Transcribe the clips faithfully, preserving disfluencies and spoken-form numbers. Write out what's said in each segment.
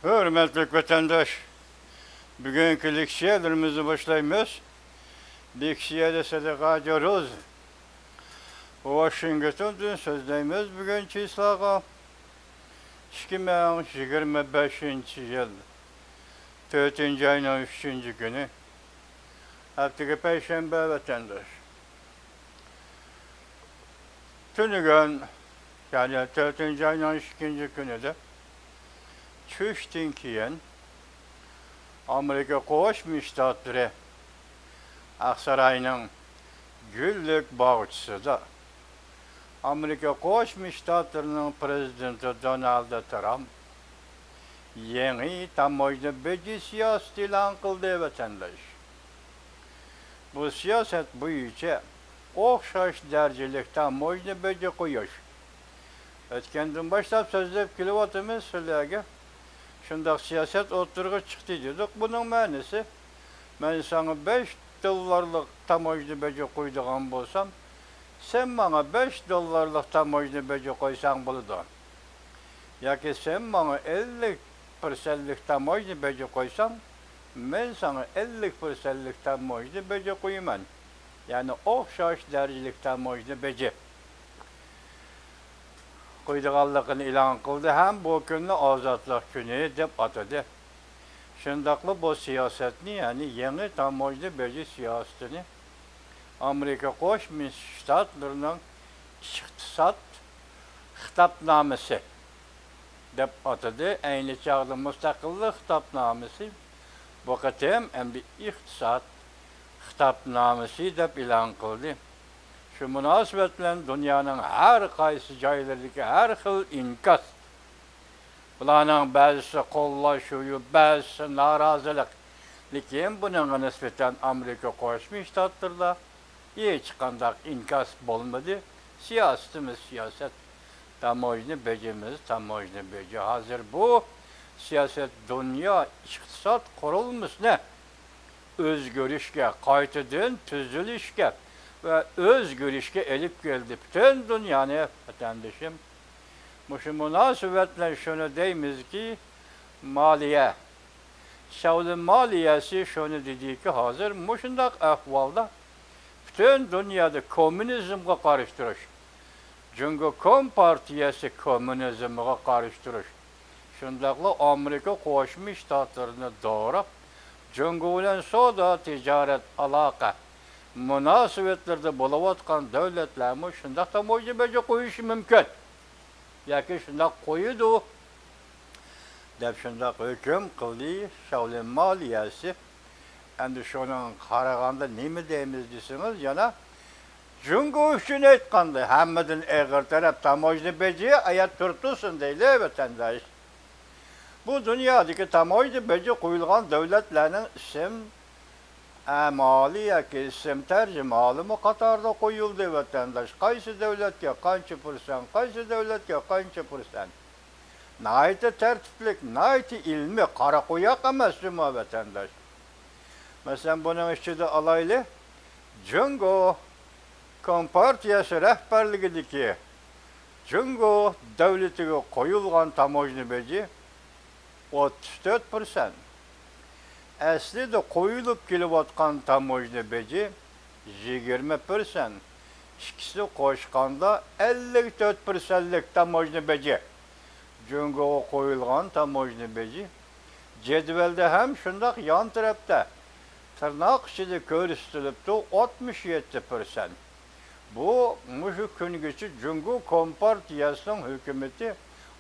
ھۆرمەتلىك ۋەتەنداش، بۈگۈنكى لېكسىيەلىرىمىزنى باشلايمىز. لېكسىيەدە سەدىقە جاروز ۋاشىنگتوندىن سۆزلەيمىز. بۈگۈن چىسلاغا ئىككى مىڭ يىگىرمە بەشىنچى يىل تۆتىنچى ئاينىڭ ئۈچىنچى كۈنى، ھەپتىگە پەيشەنبە ۋەتەنداش. تۈنۈگۈن، يەنى تۆتىنچى ئاينىڭ ئىككىنچى كۈنىدە چۈشتىن كېيىن ئامېرىكا قوشما شتاتلىرى ئاقساراينىڭ گۈللۈك باغچىسىدا ئامېرىكا قوشما شتاتلىرىنىڭ پرېزىدېنتى دونالد ترامپ يېڭى تاموژنا بېجى سىياسىتى ئېلان قىلدى، ۋەتەنداش. بۇ سىياسەت بويىچە ئوخشاش دەرىجىلىك تاموژنا بېجى قويۇش. ئۆتكەندىن باشلاپ سۆزلەپ كېلىۋاتىمىز سىلەرگە. شۇنداق سىياسەت ئوتتۇرىغا چىقتى دېدۇق. بۇنىڭ مەنىسى، مەن ساڭا بەش دوللارلىق تاموژنا بېجى قويىدىغان بولسام، سەن ماڭا بەش دوللارلىق تاموژنا بېجى قويساڭ بولىدۇ. ياكى سەن ماڭا ئەللىك پىرسەنتلىك تاموژنا بېجى قويساڭ، مەن ساڭا ئەللىك پىرسەنتلىك تاموژنا بېجى قويىمەن. يەنى ئوخشاش دەرىجىلىك تاموژنا بېجى قويىدىغانلىقىنى ئېلان قىلدى ھەم بۇ كۈننى ئازادلىق كۈنى دەپ ئاتىدى. شۇنداقلا بۇ سىياسەتنى، يەنى يېڭى تاموژنا بېجى سىياسىتىنى ئامېرىكا قوشما شتاتلىرىنىڭ ئىقتىساد خىتابنامىسى دەپ ئاتىدى. ئەينى چاغدا مۇستەقىللىق خىتابنامىسى، بۇ قېتىم ئەمدى ئىقتىساد خىتابنامىسى دەپ ئېلان قىلدى. شۇ مۇناسىۋەت بىلەن دۇنيانىڭ ھەر قايسى جايلىرىدىكى ھەر خىل ئىنكاس، بۇلارنىڭ بەزىسى قوللاش، بەزىسى نارازىلىق. لېكىن بۇنىڭغا نىسبەتەن ئامېرىكا قوشما شتاتلىرىدا ھېچقانداق ئىنكاس بولمىدى. سىياسىتىمىز سىياسەت، تاموژنا بېجىمىز تاموژنا بېجى. ھازىر بۇ سىياسەت دۇنيا ئىقتىساد قۇرۇلمىسىنى ئۆزگىرىشكە، قايتىدىن تۈزۈلۈشكە ۋە ئۆزگىرىشكە ئېلىپ كەلدى. پۈتۈن دۇنيانى، ۋەتەندىشىم، مۇشۇ مۇناسىۋەت بىلەن شۇنى دەيمىزكى، مالىيە، شاۋلىن مالىيەسى شۇنى دېدىكى، ھازىر مۇشۇنداق ئەھۋالدا پۈتۈن دۇنيادا كوممۇنىزمغا قارشى تۇرۇش، جۇڭگو كومپارتىيەسى كوممۇنىزمغا قارشى تۇرۇش، شۇنداقلا ئامېرىكا قوشما شتاتلىرىنى دوراپ، جۇڭگو بىلەن سودا، تىجارەت، ئالاقە مۇناسىۋەتلىرىدە بولۇۋاتقان دۆلەتلەرمۇ شۇنداق تاموژنا بېجى قويۇشى مۇمكىن ياكى شۇنداق قويىدۇ، دەپ شۇنداق ھۆكۈم قىلدى شاۋلىن مالىيەسى. ئەمدى شۇنىڭغا قارىغاندا نېمە دەيمىز دېسىڭىز، يەنە جۇڭگو ئۈچۈن ئېيتقاندا، ھەممىدىن ئېغىر تەرەپ تاموژنا بېجى ئايات تۇرۇپ تۇرسۇن دەيلى، ۋەتەنداش. بۇ دۇنيادىكى تاموژنا بېجى قويۇلغان دۆلەتلەرنىڭ ئىسىم ئەمالى ياكى ئىسىم تەرجىمىھالىمۇ قاتارىدا قويۇلدى، ۋەتەنداش. قايسى دۆلەتكە قانچە پىرسەنت، قايسى دۆلەتكە قانچە پىرسەنت. ناھايىتى تەرتىپلىك، ناھايىتى ئىلمىي، قارا قوياق ئەمەس جۇمۇ، ۋەتەنداش. مەسىلەن، بۇنىڭ ئىچىدە ئالايلى، جۇڭگو كومپارتىيەسى رەھبەرلىكىدىكى جۇڭگو دۆلىتىگە قويۇلغان تاموژنا بېجى ئوتتۇز تۆت پىرسەنت. ئەسلىدە قويۇلۇپ كېلىۋاتقان تاموژنا بېجى يىگىرمە پىرسەنت. ئىككىسى قوشقاندا ئەللىك تۆت پىرسەنتلىك تاموژنا بېجى. جۇڭگوغا قويۇلغان تاموژنا بېجى جەدۋەلدە ھەم شۇنداق يان تەرەپتە تىرناق ئىچىدە كۆرسىتىلىپتۇ، ئاتمىش يەتتە پىرسەنت. بۇ مۇشۇ كۈنگىچە جۇڭگو كومپارتىيەسىنىڭ ھۆكۈمىتى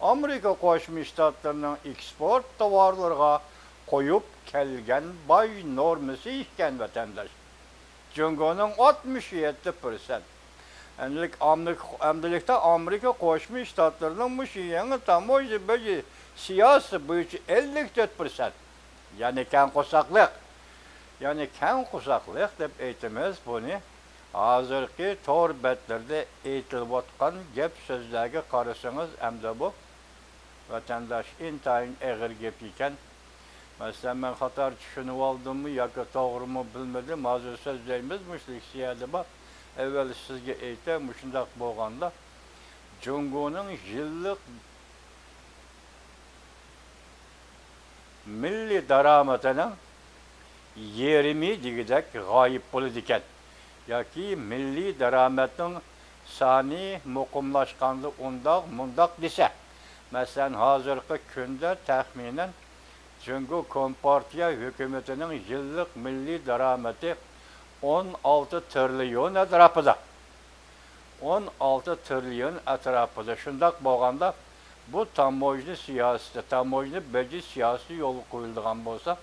ئامېرىكا قوشما شتاتلىرىنىڭ ئېكسپورت تاۋارلىرىغا قويۇپ كەلگەن باج نورمىسى ئىكەن، ۋەتەنداش. جۇڭگونىڭ ئاتمىش يەتتە پىرسەنت. ئەمدىلىك-، ئامېرىكا-، ئەمدىلىكتە ئامېرىكا قوشما شتاتلىرىنىڭ مۇشۇ يېڭى تاموژنا بېجى سىياسىتى بويىچە ئەللىك تۆت پىرسەنت. يەنى كەڭ قورساقلىق. يەنى كەڭ قورساقلىق دەپ ئېيتىمىز بۇنى. ھازىرقى تور بەتلىرىدە ئېيتىلىۋاتقان گەپ سۆزلەرگە قارىسىڭىز، ئەمدى بۇ، ۋەتەنداش، ئىنتايىن ئېغىر گەپ ئىكەن. مەسىلەن، مەن خاتا چۈشىنىۋالدىممۇ ياكى توغرىمۇ بىلمىدىم، ھازىر سۆزلەيمىز، مۇشۇ لېكسىيەدە بار. ئەۋۋەل سىزگە ئېيتاي، مۇشۇنداق بولغاندا، جۇڭگونىڭ يىللىق مىللىي دارامىتىنىڭ يېرىمى دېگۈدەك غايىب بولىدىكەن. ياكى مىللىي دارامەتنىڭ سانى مۇقىملاشقاندا ئۇنداق، مۇنداق دېسە، مەسىلەن، ھازىرقى كۈندە تەخمىنەن جۇڭگو كومپارتىيە ھۆكۈمىتىنىڭ يىللىق مىللىي دارامىتى ئون ئالتە تىرىليون ئەتراپىدا. ئون ئالتە تىرىليون ئەتراپىدا. شۇنداق بولغاندا، بۇ تاموژنا سىياسىتى، تاموژنا بېجى سىياسىتى يولغا قويۇلىدىغان بولسا،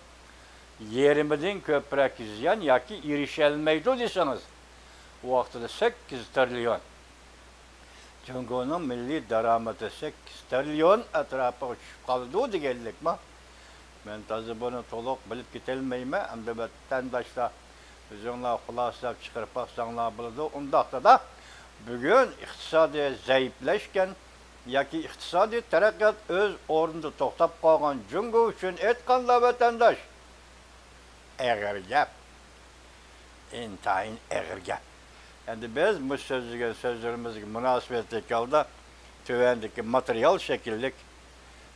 يېرىمىدىن كۆپرەك زىيان ياكى ئېرىشەلمەيدۇ دېسىڭىز، ۋاقتىدا سەككىز تىرىليون. جۇڭگونىڭ مىللىي دارامىتى سەككىز تىرىليون ئەتراپىغا چۈشۈپ قالىدۇ دېگەنلىكمۇ؟ مەن تازا بۇنى تولۇق بىلىپ كېتەلمەيمەن. ئەمدى ۋەتەنداشلار، ئۆزۈڭلار خۇلاسىلەپ چىقىرىپ باقساڭلار بولىدۇ. ئۇنداقتا-دا، بۈگۈن ئىقتىسادى زەئىپلەشكەن ياكى ئىقتىسادىي تەرەققىيات ئۆز ئورنىدا توختاپ قالغان جۇڭگو ئۈچۈن ئېيتقاندا، ۋەتەنداش، ئېغىر گەپ. ئىنتايىن ئېغىر گەپ. ئەمدى بىز مۇشۇ سۆزلىگەن سۆزلىرىمىزگە مۇناسىۋەتلىك ھالدا تۆۋەندىكى ماتېرىيال شەكىللىك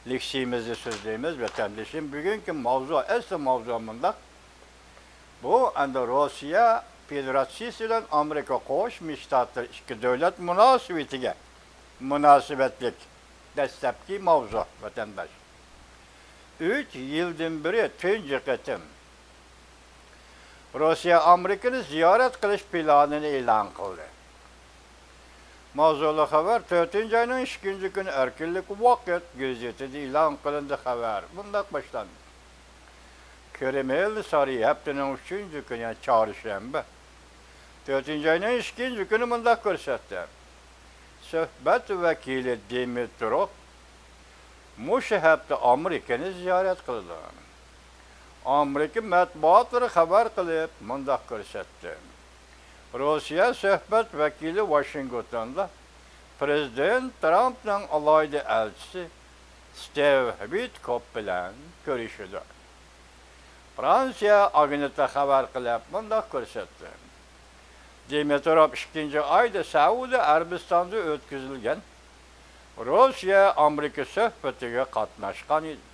لېكسىيىمىزنى سۆزلەيمىز، ۋەتەندىشىم. بۈگۈنكى ماۋزۇ، ئەسلى ماۋزۇ مۇنداق. بۇ ئەمدى روسىيە فېدېراتسىيىسى بىلەن ئامېرىكا قوشما شتاتلىرى ئىككى دۆلەت مۇناسىۋىتىگە مۇناسىۋەتلىك دەسلەپكى ماۋزۇ، ۋەتەنداش. ئۈچ يىلدىن بېرى تۇنجى قېتىم روسىيە ئامېرىكىنى زىيارەت قىلىش پىلانىنى ئېلان قىلدى. ماۋزۇلۇق خەۋەر، تۆتىنچى ئاينىڭ ئىككىنچى كۈنى ئەركىنلىك ۋاقىت گېزىتىدە ئېلان قىلىندى. خەۋەر مۇنداق باشلاندى. كرېمىل سارىيى ھەپتىنىڭ ئۈچىنچى كۈنى، يەنى چارشەنبە، تۆتىنچى ئاينىڭ ئىككىنچى كۈنى مۇنداق كۆرسەتتى. سۆھبەت ۋەكىلى دىمىتروف مۇشۇ ھەپتە ئامېرىكىنى زىيارەت قىلىدۇ. ئامېرىكا مەتبۇئاتلىرى خەۋەر قىلىپ مۇنداق كۆرسەتتى. روسىيە سۆھبەت ۋەكىلى ۋاشىنگتوندا پىرېزىدېنت ترامپنىڭ ئالاھىدە ئەلچىسى ستېۋ ۋىتكوف بىلەن كۆرۈشىدۇ. فرانسىيە ئاگېنتلىقى خەۋەر قىلىپ مۇنداق كۆرسەتتى. دىمىتروف ئىككىنچى ئايدا سەئۇدى ئەرەبىستاندا ئۆتكۈزۈلگەن روسىيە ئامېرىكا سۆھبىتىگە قاتناشقان ئىدى.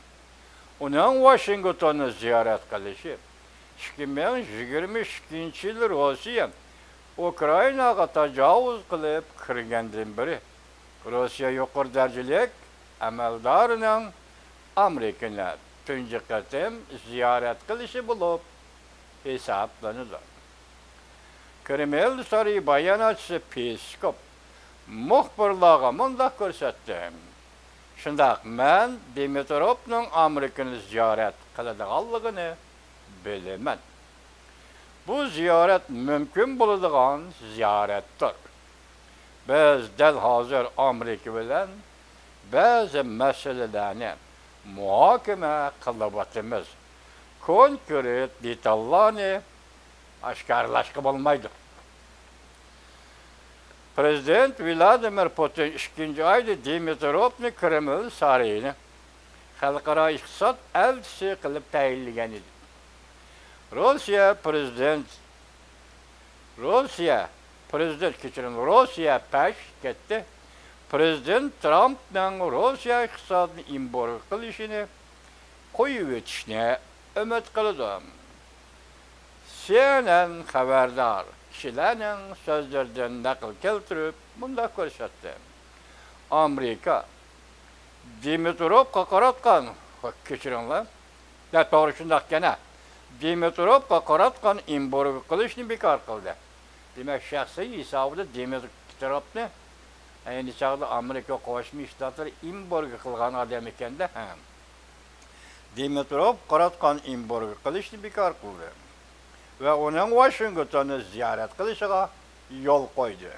ئۇنىڭ ۋاشىنگتوننى زىيارەت قىلىشى ئىككى مىڭ يىگىرمە ئىككىنچى يىلى روسىيە ئۇكرائىناغا تاجاۋۇز قىلىپ كىرگەندىن بېرى روسىيە يۇقىرى دەرىجىلىك ئەمەلدارىنىڭ ئامېرىكىنى تۇنجى قېتىم زىيارەت قىلىشى بولۇپ ھېسابلىنىدۇ. كرېمىل سارىيى باياناتچىسى پېسكوف مۇخبىرلارغا مۇنداق كۆرسەتتى: شۇنداق، مەن دىمىتروفنىڭ ئامېرىكىنى زىيارەت قىلىدىغانلىقىنى بىلىمەن. بۇ زىيارەت مۇمكىن بولىدىغان زىيارەتتۇر. بىز دەل ھازىر ئامېرىكا بىلەن بەزى مەسىلىلەرنى مۇھاكىمە قىلىۋاتىمىز. كونكرېت دېتاللارنى ئاشكارىلاشقا بولمايدۇ. پىرېزىدېنت ۋلادىمىر پۇتىن ئىككىنچى ئايدا دىمىتروفنى كرېمىل سارىيىنى خەلقئارا ئىقتىساد ئەلچىسى قىلىپ تەيىنلىگەن ئىدى. روسىيە پىرېزىدېنت، روسىيە پىرېزىدېنت، كەچۈرۈڭ، روسىيە پەش كەتتى. پىرېزىدېنت ترامپنىڭ روسىيە ئىقتىسادىنى ئېمبارگو قىلىشىنى قويۇۋېتىشنى ئۈمىد قىلىدۇ. سىئېنئېن خەۋەردار كىشىلەرنىڭ سۆزلىرىدىن نەقىل كەلتۈرۈپ مۇنداق كۆرسەتتى: ئامېرىكا دىمىتروفقا قاراتقان، كەچۈرۈڭلار، يا، توغرا شۇنداق ئىكەن ھە، دىمىتروفقا قاراتقان ئېمبارگو قىلىشنى بىكار قىلدى. دېمەك، شەخسىي ھېسابىدا دىمىتروفنى ئەينى چاغدا ئامېرىكا قوشما شتاتلىرى ئېمبارگو قىلغان ئادەم ئىكەندە، ھە. دىمىتروف قاراتقان ئېمبارگو قىلىشنى بىكار قىلدى ۋە ئۇنىڭ ۋاشىنگتوننى زىيارەت قىلىشىغا يول قويدى.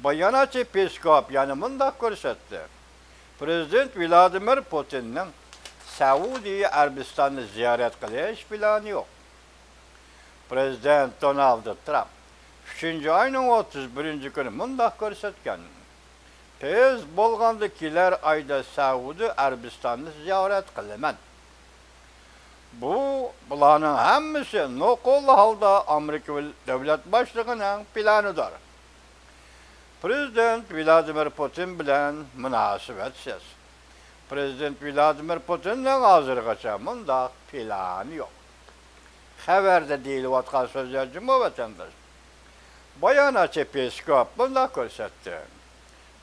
باياناتچى پېسكوف يەنە مۇنداق كۆرسەتتى: پىرېزىدېنت ۋلادىمىر پۇتىننىڭ سەئۇدى ئەرەبىستاننى زىيارەت قىلىش پىلانى يوق. پىرېزىدېنت دونالد ترامپ ئۈچىنچى ئاينىڭ ئوتتۇز بىرىنچى كۈنى مۇنداق كۆرسەتكەن: تېز بولغاندا كېلەر ئايدا سەئۇدى ئەرەبىستاننى زىيارەت قىلىمەن. بۇ، بۇلارنىڭ ھەممىسى نوقۇل ھالدا ئامېرىكا دۆلەت باشلىقىنىڭ پىلانىدۇر. پىرېزىدېنت ۋلادىمىر پۇتىن بىلەن مۇناسىۋەتسىز، پرېزىدېنت ۋلادىمىر پۇتىننىڭ ھازىرغىچە مۇنداق پىلانى يوق. خەۋەردە دېيىلىۋاتقان سۆزلەر جۇمۇ، ۋەتەنداش. باياناتچى پېسكوف مۇنداق كۆرسەتتى: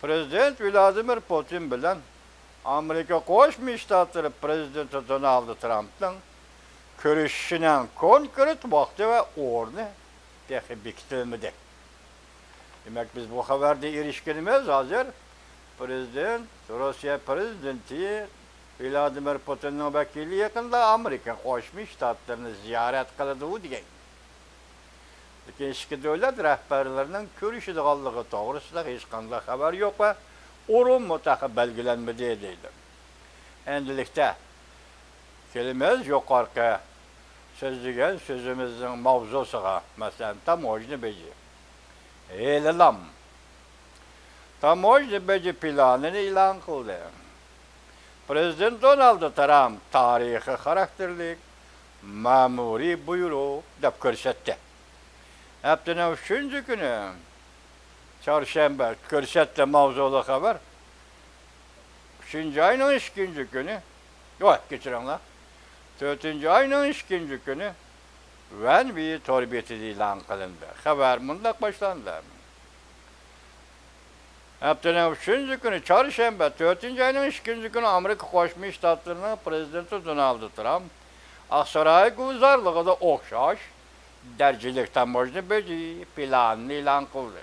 پرېزىدېنت ۋلادىمىر پۇتىن بىلەن ئامېرىكا قوشما شتاتلىرى پرېزىدېنتى دونالد ترامپنىڭ كۆرۈشۈشىنىڭ كونكرېت ۋاقتى ۋە ئورنى تېخى بېكىتىلمىدى. دېمەك، بىز بۇ خەۋەردىن ئېرىشكىنىمىز ھازىر پرېزىدېنت، روسىيە پرېزىدېنتى ۋلادىمىر پۇتىننىڭ ۋەكىلى يېقىندا ئامېرىكا قوشما شتاتلىرىنى زىيارەت قىلىدۇ دېگەن. لېكىن ئىككى دۆلەت رەھبەرلىرىنىڭ كۆرۈشىدىغانلىقى توغرىسىدا ھېچقانداق خەۋەر يوق ۋە ئورۇنمۇ تېخى بەلگىلەنمىدى، دەيدۇ. ئەمدىلىكتە كېلىمىز يۇقىرىقى سۆزلىگەن سۆزىمىزنىڭ ماۋزۇسىغا، مەسىلەن، تاموژنا بېجى. ھېلىلام تاموژنا بېجى پىلانىنى ئېلان قىلدى. پرېزىدېنت دونالد ترامپ تارىخىي خاراكتېرلىك مەمۇرىي بۇيرۇق دەپ كۆرسەتتى. ھەپتىنىڭ ئۈچىنچى كۈنى، چارشەنبە، كۆرسەتتى ماۋزۇلۇق خەۋەر. ئۈچىنچى ئاينىڭ ئىككىنچى كۈنى، ۋاي، كەچۈرۈڭلار، تۆتىنچى ئاينىڭ ئىككىنچى كۈنى ۋەنۋى تور بېتىدە ئېلان قىلىندى. خەۋەر مۇنداق باشلاندى. ھەپتىنىڭ ئۈچىنچى كۈنى، چارشەنبە، تۆتىنچى ئاينىڭ ئىككىنچى كۈنى ئامېرىكا قوشما شتاتلىرىنىڭ پرېزىدېنتى دونالد ترامپ ئاقساراي گۈلزارلىقىدا ئوخشاش دەرىجىلىك تاموژنا بېجى پىلانىنى ئېلان قىلدى.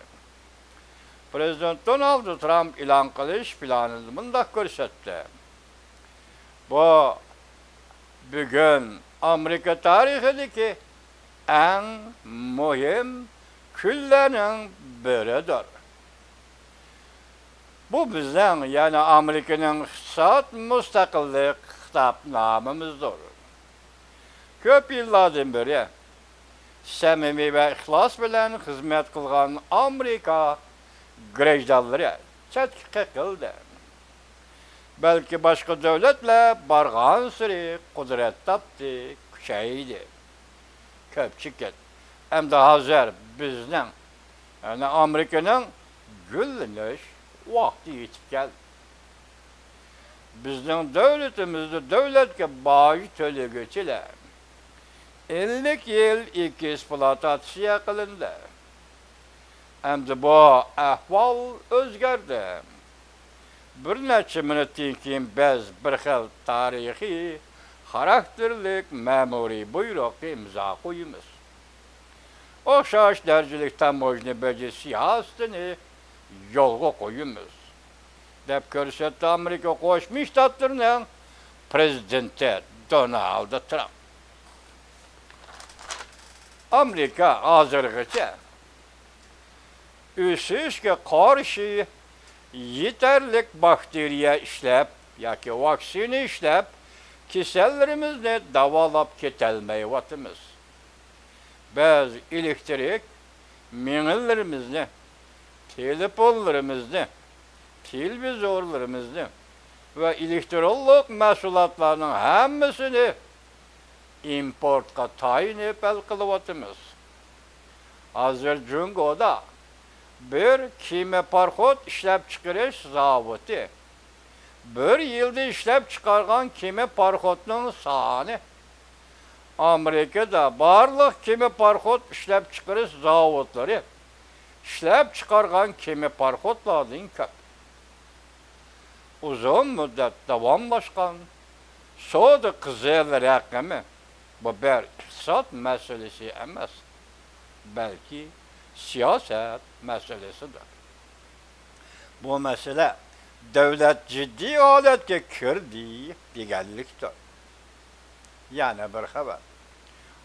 پرېزىدېنت دونالد ترامپ ئېلان قىلىش پىلانىدا مۇنداق كۆرسەتتى: بۇ بۈگۈن ئامېرىكا تارىخىدىكى ئەڭ مۇھىم كۈنلەرنىڭ بىرىدۇر. بۇ بىزنىڭ، يەنى ئامېرىكىنىڭ ئىقتىساد مۇستەقىللىق خىتابنامىمىزدۇر. كۆپ يىللاردىن بېرى سەمىمىي ۋە ئىخلاس بىلەن خىزمەت قىلغان ئامېرىكا گىرىژدانلىرى چەتكە قېقىلدى. بەلكى باشقا دۆلەتلەر بارغانسېرى قۇدرەت تاپتى، كۈچەيدى، كۆپچىكىدى. ئەمدى ھازىر بىزنىڭ، يەنى ئامېرىكىنىڭ گۈللىنىش ۋاقتى يېتىپ كەلدى. بىزنىڭ دۆلىتىمىزدە دۆلەتكە باج تۆلىگۈچىلەر ئەللىك يىل ئېكسپلۇئاتاتسىيە قىلىندى. ئەمدى بۇ ئەھۋال ئۆزگەردى. بىر نەچچە مىنۇتتىن كېيىن بىز بىر خىل تارىخىي خاراكتېرلىك مەمۇرىي بۇيرۇققا ئىمزا قويىمىز. ئوخشاش دەرىجىلىك تاموژنا بېجى سىياسىتىنى يولغا قويىمىز، دەپ كۆرسەتتى ئامېرىكا قوشما شتاتلىرىنىڭ پرېزىدېنتى دونالد ترامپ. ئامېرىكا ھازىرغىچە ئۆسۈشكە قارشى يېتەرلىك باكتېرىيە ئىشلەپ ياكى ۋاكسىنا ئىشلەپ، كېسەللىرىمىزنى داۋالاپ كېتەلمەيۋاتىمىز. بىز ئېلېكتىرىك مېڭىلىرىمىزنى، تېلېفونلىرىمىزنى، تېلېۋىزورلىرىمىزنى ۋە ئېلېكترونلۇق مەھسۇلاتلارنىڭ ھەممىسىنى ئىمپورتقا تايىنىپ ھەل قىلىۋاتىمىز. ھازىر جۇڭگودا بىر كېمە پاراخوت ئىشلەپچىقىرىش زاۋۇتى بىر يىلدا ئىشلەپچىقارغان كېمە پاراخوتنىڭ سانى ئامېرىكىدا بارلىق كېمە پاراخوت ئىشلەپچىقىرىش زاۋۇتلىرى ئىشلەپچىقارغان كېمە پاراخوتلاردىن كۆپ. ئۇزۇن مۇددەت داۋاملاشقان سودا قىزىل رەقىمى بۇ بىر ئىقتىساد مەسىلىسى ئەمەس، بەلكى سىياسەت مەسىلىسىدۇر. بۇ مەسىلە دۆلەت جىددىي ھالەتكە كىردى دېگەنلىكتۇر. يەنە بىر خەۋەر.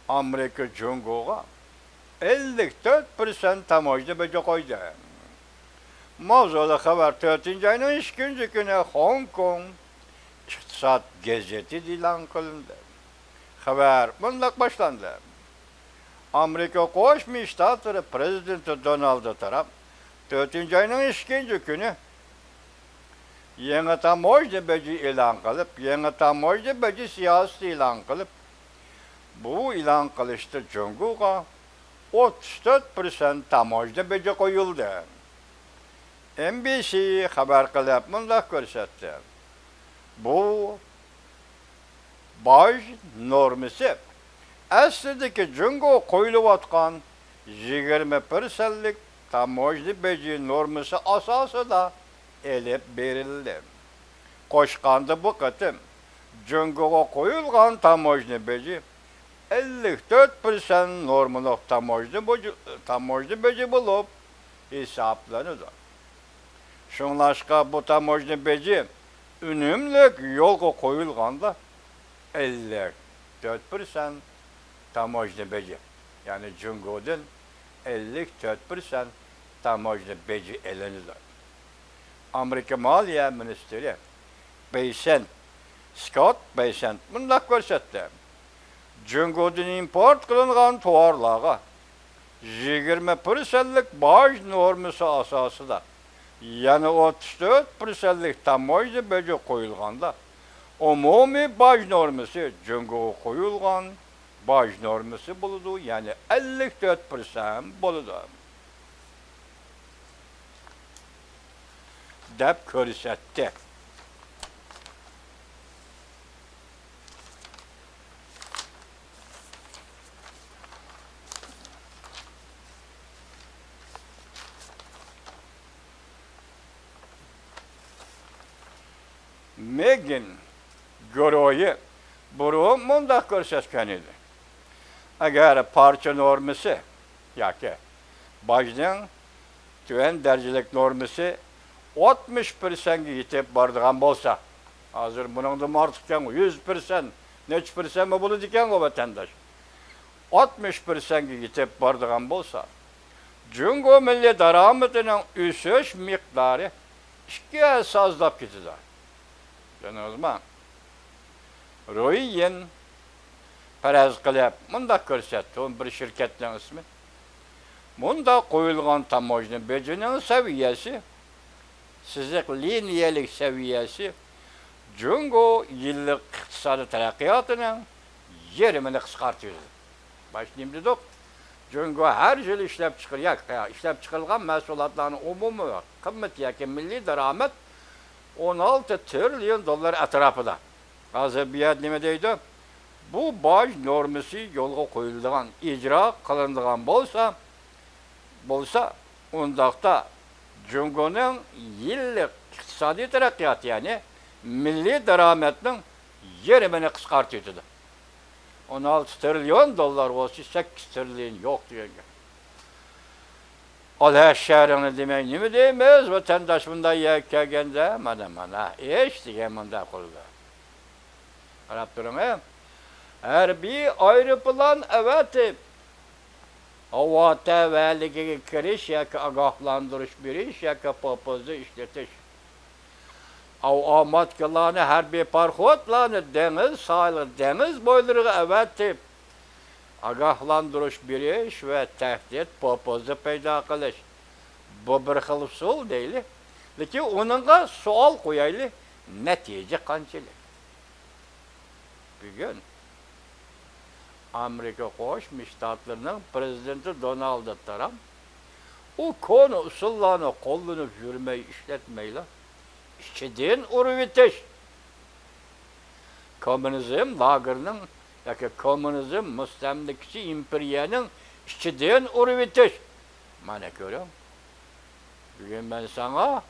ئامېرىكا جۇڭگوغا ئەللىك تۆت پىرسەنت تاموژنا بېجى قويدى. ماۋزۇلۇق خەۋەر تۆتىنچى ئاينىڭ ئىككىنچى كۈنى خوڭكوڭ ئىقتىساد گېزىتىدە ئېلان قىلىندى. خەۋەر مۇنداق باشلاندى. ئامېرىكا قوشما شتاتلىرى پرېزىدېنتى دونالد ترامپ تۆتىنچى ئاينىڭ ئىككىنچى كۈنى يېڭى تاموژنا بېجى ئېلان قىلىپ، يېڭى تاموژنا بېجى سىياسىتى ئېلان قىلىپ، بۇ ئېلان قىلىشتا جۇڭگوغا ئوتتۇز تۆت پىرسەنت تاموژنا بېجى قويۇلدى. ئېن بى سى خەۋەر قىلىپ مۇنداق كۆرسەتتى. بۇ باج نورمىسى ئەسلىدىكى جۇڭگوغا قويۇلۇۋاتقان يىگىرمە پىرسەنتلىك تاموژنا بېجى نورمىسى ئاساسىدا ئېلىپ بېرىلدى. قوشقاندا بۇ قېتىم جۇڭگوغا قويۇلغان تاموژنا بېجى ئەللىك تۆت پىرسەنت نورمىلىق تاموژنا بوجى-، تاموژنا بېجى بولۇپ ھېسابلىنىدۇ. شۇڭلاشقا بۇ تاموژنا بېجى ئۈنۈملۈك يولغا قويۇلغاندا، ئەللىك تۆت پىرسەنت تاموژنا بېجى، يەنى جۇڭگودىن ئەللىك تۆت پىرسەنت تاموژنا بېجى ئېلىنىدۇ. ئامېرىكا مالىيە مىنىستىرى بېيسېنت، سكوت بېيسېنت مۇنداق كۆرسەتتى: جۇڭگودىن ئىمپورت قىلىنغان تاۋارلارغا يىگىرمە پىرسەنتلىك باج نورمىسى ئاساسىدا يەنە ئوتتۇز تۆت پىرسەنتلىك تاموژنا بېجى قويۇلغاندا، ئومۇمىي باج نورمىسى جۇڭگوغا قويۇلغان باج نورمىسى بولىدۇ، يەنى ئەللىك تۆت پىرسەنت بولىدۇ، دەپ كۆرسەتتى. مېگىن گۇرۇھى بۇرۇن مۇنداق كۆرسەتكەن ئىدى: ئەگەر پارچە نورمىسى ياكى باجنىڭ تۆۋەن دەرىجىلىك نورمىسى ئاتمىش پىرسەنتكە يېتىپ بارىدىغان بولسا، ھازىر بۇنىڭدىنمۇ ئارتۇقكەنغۇ، يۈز پىرسەنت، نەچچە پىرسەنتمۇ بولىدىكەنغۇ، ۋەتەنداش. ئاتمىش پىرسەنتكە يېتىپ بارىدىغان بولسا، جۇڭگو مىللىي دارامىتىنىڭ ئۆسۈش مىقدارى ئىككى ھەسسە ئازلاپ كېتىدۇ. چۈشەندىڭىزمۇ؟ رويىن پەرەز قىلىپ مۇنداق كۆرسەتتى، بىر شىركەتنىڭ ئىسمى. مۇنداق قويۇلغان تاموژنا بېجىنىڭ سەۋىيەسى، سىزىق لىنىيەلىك سەۋىيەسى جۇڭگو يىللىق ئىقتىسادىي تەرەققىياتىنىڭ يېرىمىنى قىسقارتىۋېتىدۇ. باشتا نېمە دېدۇق؟ جۇڭگو ھەر يىلى ئىشلەپچىقىر-، ياكى ئىشلەپچىقىرىلغان مەھسۇلاتلارنىڭ ئومۇمىي قىممىتى ياكى مىللىي دارامەت ئون ئالتە تىرىليون دوللار ئەتراپىدا. ھازىر بۇ يەردە نېمە دەيدۇ؟ بۇ باج نورمىسى يولغا قويۇلىدىغان، ئىجرا قىلىنىدىغان بولسا، بولسا، ئۇنداقتا جۇڭگونىڭ يىللىق ئىقتىسادىي تەرەققىياتى، يەنى مىللىي دارامەتنىڭ يېرىمىنى قىسقارتىۋېتىدۇ. ئون ئالتە تىرىليون دوللار بولسا، سەككىز تىرىليون يوق دېگەن گەپ. ئالە شەھىرىڭنى دېمەي نېمە دەيمىز؟ ۋەتەنداش مۇنداق يەرگە كەلگەندە، مانا، مانا، ئىش دېگەن مۇنداق قىلىدۇ. قاراپ تۇرۇڭ، ھە؟ ھەربىي ئايروپىلان ئەۋەتىپ، ھاۋا تەۋەلىكىگە كىرىش ياكى ئاگاھلاندۇرۇش بېرىش ياكى پوپوزدا ئىشلىتىش. ئاۋۇ ئاماتكىلارنى، ھەربىي پاراخوتلارنى دېڭىز ساھىلىغا، دېڭىز بويلىرىغا ئەۋەتىپ، ئاگاھلاندۇرۇش بېرىش ۋە تەھدىت پوپوزى پەيدا قىلىش. بۇ بىر خىل ئۇسۇل دەيلى. لېكىن ئۇنىڭغا سوئال قويايلى، نەتىجە قانچىلىك؟ بۈگۈن ئامېرىكا قوشما شتاتلىرىنىڭ پىرېزىدېنتى دونالد ترامپ ئۇ كونا ئۇسۇللارنى قوللىنىپ يۈرمەي، ئىشلەتمەيلا، ئىچىدىن ئۇرۇۋېتىش، كوممۇنىزم لاگېرىنىڭ ياكى كوممۇنىزم مۇستەملىكىچى ئىمپېرىيەنىڭ ئىچىدىن ئۇرۇۋېتىش. مانا كۆرۈڭ. بۈگۈن مەن ساڭا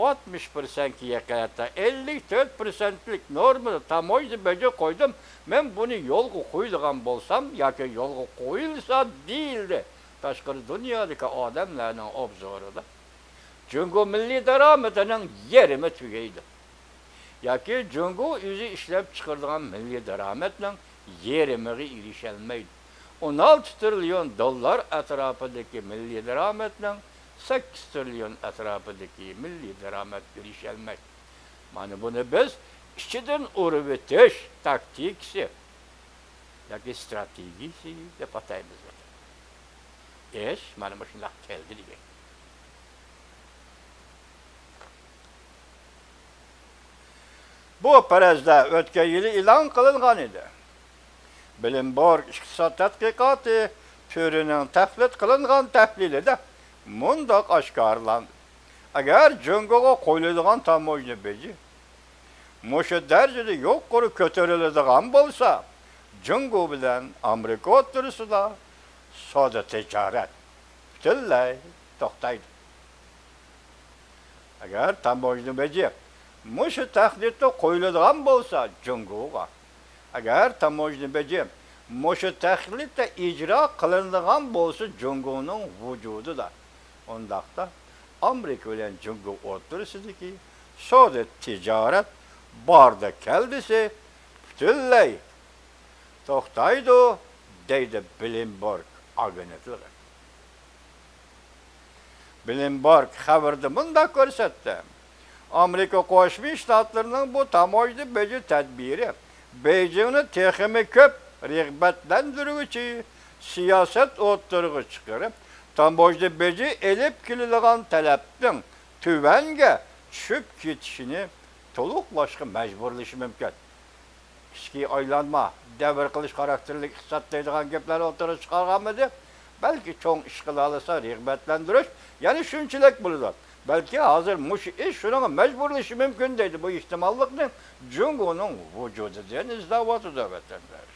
ئاتمىش پىرسەنتكە يېقىن، ھەتتا ئەللىك تۆت پىرسەنتلىك نورمىدا تاموژنا بېجى قويدۇم. مەن بۇنى يولغا قويىدىغان بولسام ياكى يولغا قويۇلسا دېيىلدى تاشقىرى دۇنيادىكى ئادەملەرنىڭ ئوبزورىدا. جۇڭگو مىللىي دارامىتىنىڭ يېرىمى تۈگەيدۇ. ياكى جۇڭگو ئۆزى ئىشلەپچىقىرىدىغان مىللىي دارامەتنىڭ يېرىمىغا ئېرىشەلمەيدۇ. ئون ئالتە تىرىليون دوللار ئەتراپىدىكى مىللىي دارامەتنىڭ سەككىز تىرىليون ئەتراپىدىكى مىللىي دارامەتكە ئېرىشەلمەيدۇ. مانا بۇنى بىز ئىچىدىن ئۇرۇۋېتىش تاكتىكىسى ياكى ستراتېگىيىسى دەپ ئاتايمىز. ئىش مانا مۇشۇنداق كەلدى دېگەن. بۇ پەرەزلەر ئۆتكەن يىلى ئېلان قىلىنغان ئىدى. بلومبېرگ ئىقتىساد تەتقىقاتى تۈرىنىڭ تەقلىد قىلىنغان تەھلىلىدە مۇنداق ئاشكارىلاندى: ئەگەر جۇڭگوغا قويۇلىدىغان تاموژنا بېجى مۇشۇ دەرىجىدە يۇقىرى كۆتۈرۈلىدىغان بولسا، جۇڭگو بىلەن ئامېرىكا ئوتتۇرىسىدا سودا تىجارەت پۈتۈنلەي توختايدۇ. ئەگەر تاموژنا بېجى مۇشۇ تەھدىتتە قويۇلىدىغان بولسا جۇڭگوغا، ئەگەر تاموژنا بېجى مۇشۇ تەھدىتتە ئىجرا قىلىنىدىغان بولسا جۇڭگونىڭ ۋۇجۇدىدا، ئۇنداقتا ئامېرىكا بىلەن جۇڭگو ئوتتۇرىسىدىكى سودا تىجارەت باردا كەلدىسى پۈتۈنلەي توختايدۇ، دەيدۇ بلومبېرگ ئاگېنتلىقى. بلومبېرگ خەۋىرىدە مۇنداق كۆرسەتتى: ئامېرىكا قوشما شتاتلىرىنىڭ بۇ تاموژنا بېجى تەدبىرى بېيجىڭنى تېخىمۇ كۆپ رىغبەتلەندۈرگۈچى سىياسەت ئوتتۇرىغا چىقىرىپ، تاموژنا بېجى ئېلىپ كېلىدىغان تەلەپنىڭ تۆۋەنگە چۈشۈپ كېتىشىنى تولۇقلاشقا مەجبۇرلىشى مۇمكىن. ئىچكى ئايلانما، دەۋر قىلىش خاراكتېرلىك ئىقتىساد دەيدىغان گەپلەرنى ئوتتۇرىغا چىقارغانمىدى؟ بەلكى چوڭ ئىش قىلالىسا، رىغبەتلەندۈرۈش، يەنە شۇنچىلىك بولىدۇ. بەلكى ھازىر مۇشۇ ئىش شۇنىڭغا مەجبۇرلىشى مۇمكىن دەيدۇ. بۇ ئېھتىماللىقنى جۇڭگونىڭ ۋۇجۇدىدىن ئىزدەۋاتىدۇ، ۋەتەنداش.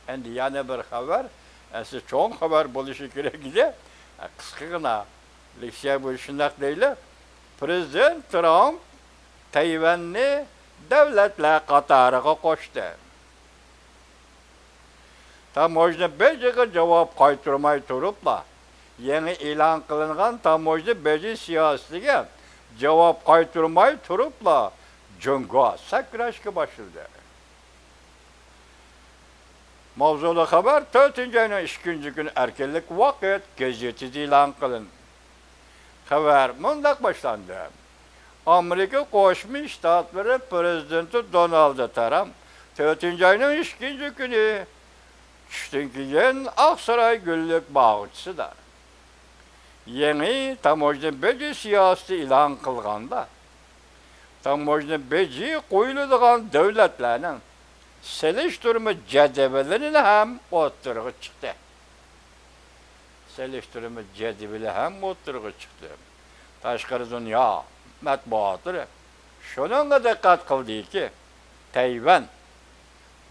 ئەمدى يەنە بىر خەۋەر، ئەسلى چوڭ خەۋەر بولۇشى كېرەك ئىدى. قىسقىغىنا لېكسىيە بولۇشى شۇنداق دەيلى. پىرېزىدېنت ترامپ تەيۋەننى دۆلەتلەر قاتارىغا قوشتى. تاموژنا بېجىغا جاۋاب قايتۇرماي تۇرۇپلا، يېڭى ئېلان قىلىنغان تاموژنا بېجى سىياسىتىگە جاۋاب قايتۇرماي تۇرۇپلا، جۇڭگو سەكرەشكە باشلىدى. ماۋزۇلۇق خەۋەر تۆتىنچى ئاينىڭ ئىككىنچى كۈنى ئەركىنلىك ۋاقىت گېزىتىدە ئېلان قىلىندى. خەۋەر مۇنداق باشلاندى: ئامېرىكا قوشما شتاتلىرى پىرېزىدېنتى دونالد ترامپ تۆتىنچى ئاينىڭ ئىككىنچى كۈنى چۈشتىن كېيىن ئاقساراي گۈللۈك باغچىسىدا يېڭى تاموژنا بېجى سىياسىتى ئېلان قىلغاندا، تاموژنا بېجى قويۇلىدىغان دۆلەتلەرنىڭ سېلىشتۇرما جەدۋىلىنى ھەم ئوتتۇرىغا چىقتى. سېلىشتۇرما جەدۋىلى ھەم ئوتتۇرىغا چىقتى. تاشقىرى دۇنيا مەتبۇئاتلىرى شۇنىڭغا دىققەت قىلدىكى، تەيۋەن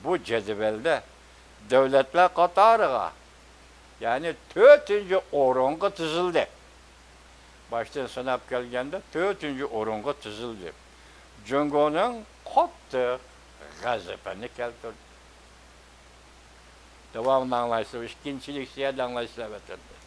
بۇ جەدۋەلدە دۆلەتلەر قاتارىغا، يەنى تۆتىنچى ئورۇنغا تىزىلدى. باشتىن ساناپ كەلگەندە تۆتىنچى ئورۇنغا تىزىلدى. جۇڭگونىڭ قاتتىق غەزىپىنى كەلتۈردى. داۋامىنى ئاڭلايسىلەر، ئىككىنچى لېكسىيەدە ئاڭلايسىلەر، ۋەتەنداش.